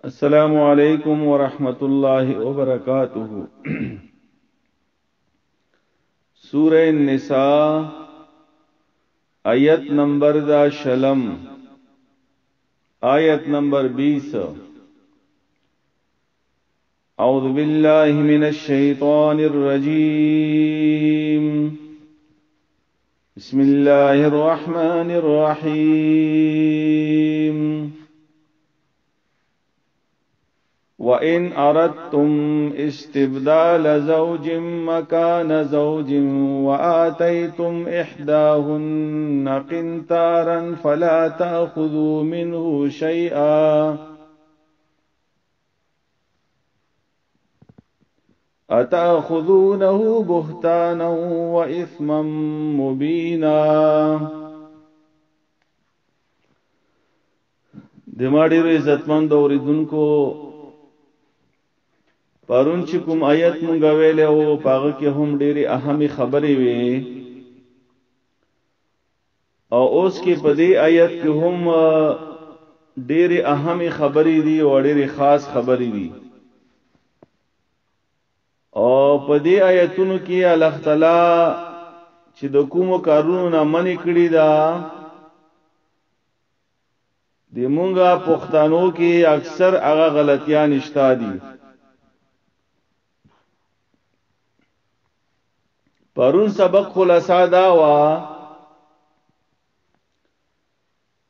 السلام علیکم ورحمت الله وبرکاته. سورہ النساء آیت نمبر دا شلم، آیت نمبر 20. أعوذ بالله من الشيطان الرجيم. بسم الله الرحمن الرحيم. وإن أردتم استبدال زوج مكان زوج وآتيتم إحداهن قنطارا فلا تأخذوا منه شيئا أتأخذونه بهتانا وإثما مبينا. د ما ډېرو عزتمند اورېدونکو، پرون چې کوم آیت مونږ ویلی و، په هغه کې هم ډېرې اهمې خبرې وې، او اوس کې په دې آیت کې هم ډېرې اهمې خبرې دي او ډېرې خاص خبرې دي. او په دې آیتونو کې الله تعالی چې د کومو کارونو نه منع کړي ده، د مونږه پښتنو کې اکثر هغه غلطیان شته دي. پرون سبق خلاصه دا وه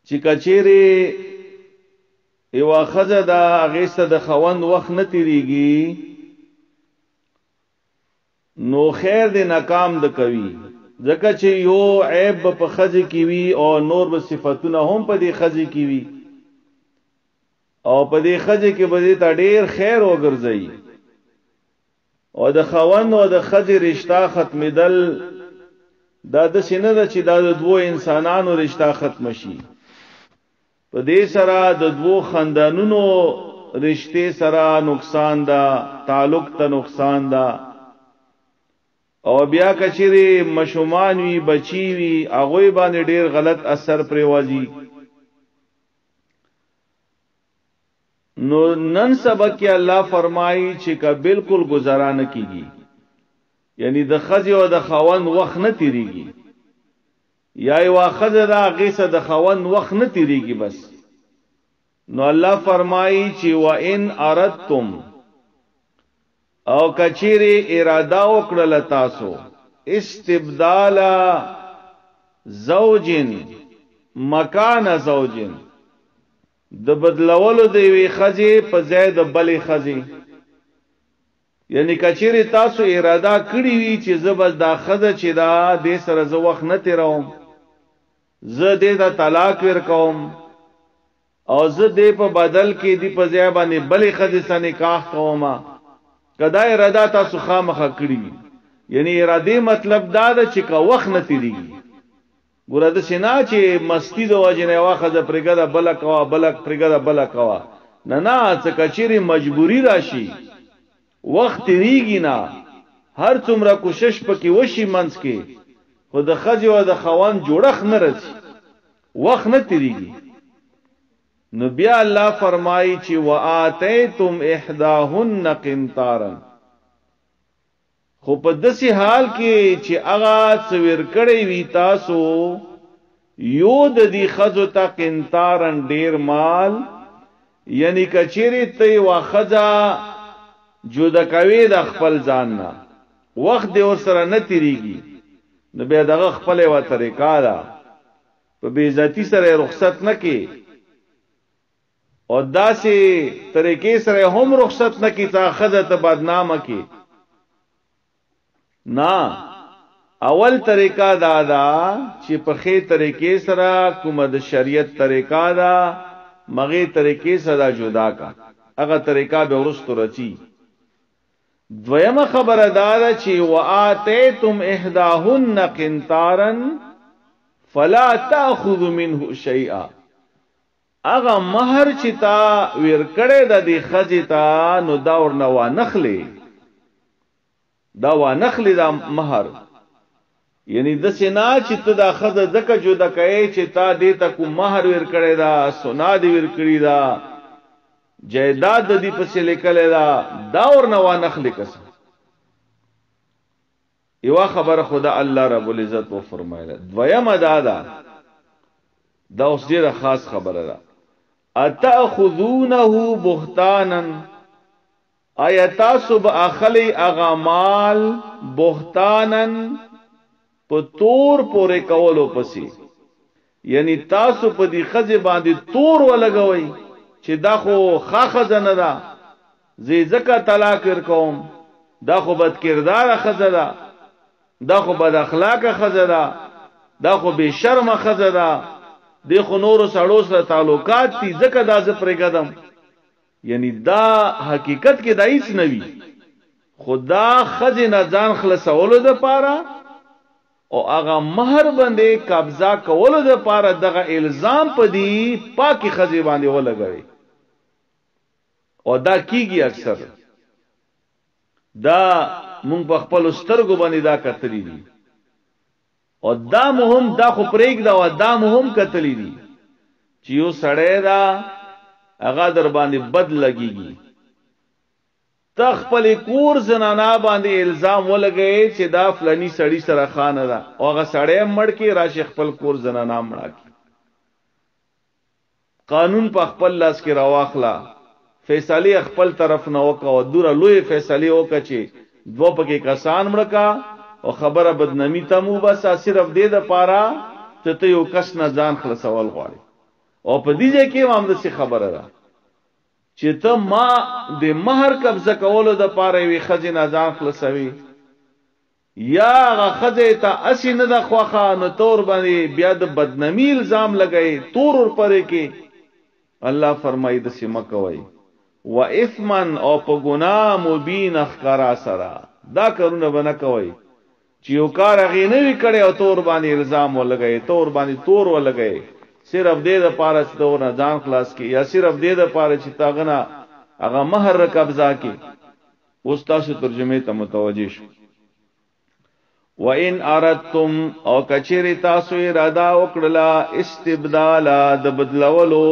چې کچېرې یوه ښځه ده، هغې سره د خاوند وخت نه تېرېږي، نو خیر دې ناکام د کوي، ځکه چې یو عیب به په ښځې کې وي او نور به صفتونه هم په دې ښځې کې وي، او په دې ښځې کې به دې ته ډېر خیر وګرځوي. او د خاوند او د ښځې رشته ختمېدل دا داسې نه ده چې دا د دوو انسانانو رشته ختمه شي، په دې سره د دوو خاندانونو رشتې سره نقصان ده، تعلق ته نقصان ده. او بیا کچېرې مشومان وي، بچي وي، هغوی باندې ډېر غلط اثر پرېوځي. نو نن سبق کې الله فرمایي چې که بالکل گزاره نه کیږي، یعنی د ښځې او د خاوند وخت نه تېرېږي، یا یوه ښځه ده هغې سره د خاوند وخت نه تېرېږي بس، نو الله فرمایي چې وان اردتم، او کچېرې اراده وکړله تاسو استبدال زوج مکان زوج، د بدلولو د یوې ښځې په ځای د بلې ښځې، یعنی کچېرې تاسو اراده کړې وي چې زه بس دا ښځه چې ده دې سره زه وخت نه تېروم، زه دې ته طلاق ورکوم، او زه دې په بدل کې دې په ځای باندې بلې ښځې سره نکاح کوم، که دا اراده تاسو خامخا کړې وي، یعنی ارادې مطلب دا ده چې که وخت نه تېرېږي. ګوره داسې نه چې مستی د وجې نه یوه ښځه پرېږده بله کوه، بله پرېږده بله کوه، نه نه، څه که چېرې مجبوري راشي، وخت تېرېږي نه، هر څومره کوشش پکې وشي منځ کې، خو د ښځې او د خاوند جوړښت نه رسي، وخت نه تېرېږي. نو بیا الله فرمایي چې وآتیتم احداهن قنطارا، خو په داسې حال کې چې هغه څه ورکړی وي تاسو یو د دې ښځو ته قنطارا ډېر مال، یعنی که چېرې ته یوه ښځه جدا کوې د خپل ځان نه، وخت دې ورسره نه تېرېږي، نو بیا دغه خپله یوه طریقه ده، په بې عزتي سره یې رخصت نه کې، او داسې طریقې سره هم رخصت نه کې چې هغه ښځه ته بدنامه کې. نه، اول طریقه دا ده چې په ښې طریقې سره کومه د شریعت طریقه ده، مغې طریقې سره دا جدا کا، هغه طریقه به وروستو رچي. دویمه خبره دا ده چې وآتیتم احداهن قنطارا فلا تأخذ منه شیئا، هغه مهر چې تا ورکړی ده دې ښځې ته، نو دا ورنه وانخلې، دا وانخلې دا مهر، یعنی داسې نه چې ته دا ښځه ځکه جدا کوې چې تا دې ته کوم مهر ورکړی ده، سنا دې ورکړي ده، جیداد د دې پسې لیکلې ده، دا ورنه وانخلې کسه. یوه خبره خو دا الله رب العزت وفرمایله. دویمه دا ده، دا اوس ډیره خاص خبره ده، اتاخذونه بهتانا، آیا تاسو به اخلي هغه مال بهتانا په تور پورې کولو پسې؟ یعنی تاسو په دې ښځې باندې تور ولګوئ چې دا خو ښه ښځه نه ده، زه یې ځکه طلاق ورکوم، دا خو بد کرداره ښځه ده، دا خو بد اخلاقه ښځه ده، دا خو بې شرمه ښځه ده، دې خو نورو سړو سره تعلقات دي، ځکه دا زه پرېږدم. یعنی دا حقیقت کې دا هیڅ نه وي، خو دا ښځې نه ځان خلاصولو دپاره او هغه مهر باندې قبضه کولو دپاره دغه الزام په دې پاکې ښځې باندې ولګوي. او دا کیږي اکثر، دا مونږ په خپلو سترګو باندې دا کتلي دي، او دا مو هم، دا خو پرېږده، او دا مو هم کتلي دي چې یو سړی دا هغه در باندې بد لګیږي، ته خپل کور زنانا باندې الزام ولګوې چې دا فلانی سړي سره خانه ده، او هغه سړی هم مړ کړي، راشي خپل کور زنانا مړه کړي. قانون په خپل لاس کې راواخله، فیصلې خپل طرف نه وکړه، او دوره لویې فیصلې وکړه چې دوه پکې کسان مړه کړه او خبره بدنامي ته مو بسه، صرف دې دپاره چې ته یو کس نه ځان خلاصول غواړې. او په دې ځای کې هم همداسې خبره ده چې ته ما د مهر قبضه کولو دپاره یوې ښځې نه ځان خلاصوي، یا هغه ښځې ته هسې نه ده خوښه، نو ته ورباندې بیا د بدنامي الزام لګوې، تور ورپرې کې. الله فرمایي داسې مه کوئ، و اثما او په ګناه مبین ښکاره سره دا کارونه به نه کوئ چې یو کار هغې نه وي کړی او ته ورباندې الزام ولګوې، ته ورباندې تور ولګوې، صرف دې دپاره چې ته ورنه ځان خلاص کړې، یا صرف دې دپاره چې ته هغه نه هغه مهر را قبضه کړې. اوس تاسو ترجمې ته متوجه شو. وَإِنْ أَرَدْتُمْ، او کچېرې تاسو اراده وکړله استبدالا د بدلولو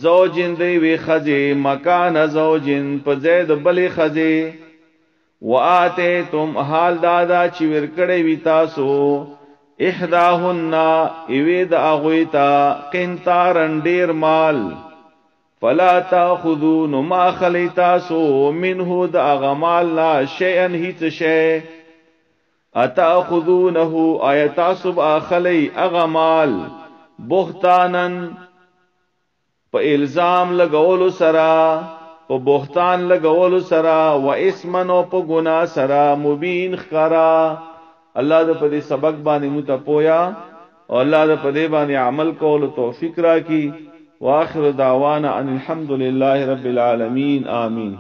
زوجین د یوې ښځې مکان زوجین په ځای د بلې ښځې، وآتیتم حال دا ده چې ورکړی وي تاسو احداهن یوې د هغوی ته قنطارا ډېر مال، فلا تاخذو نو مه اخلئ تاسو منه د هغه مال نه شیئا هیڅ شی، اتاخذونه آیا تاسو به اخلئ هغه مال بهتانا په الزام لګولو سره، په بهتان لګولو سره، و اسما او په ګناه سره مبین ښکاره. الله د په دې سبق باندې مونږ ته پویا او الله د په دې باندې عمل کولو توفیق راکړي. واخر دعوانا ان الحمد لله رب العالمین، آمین.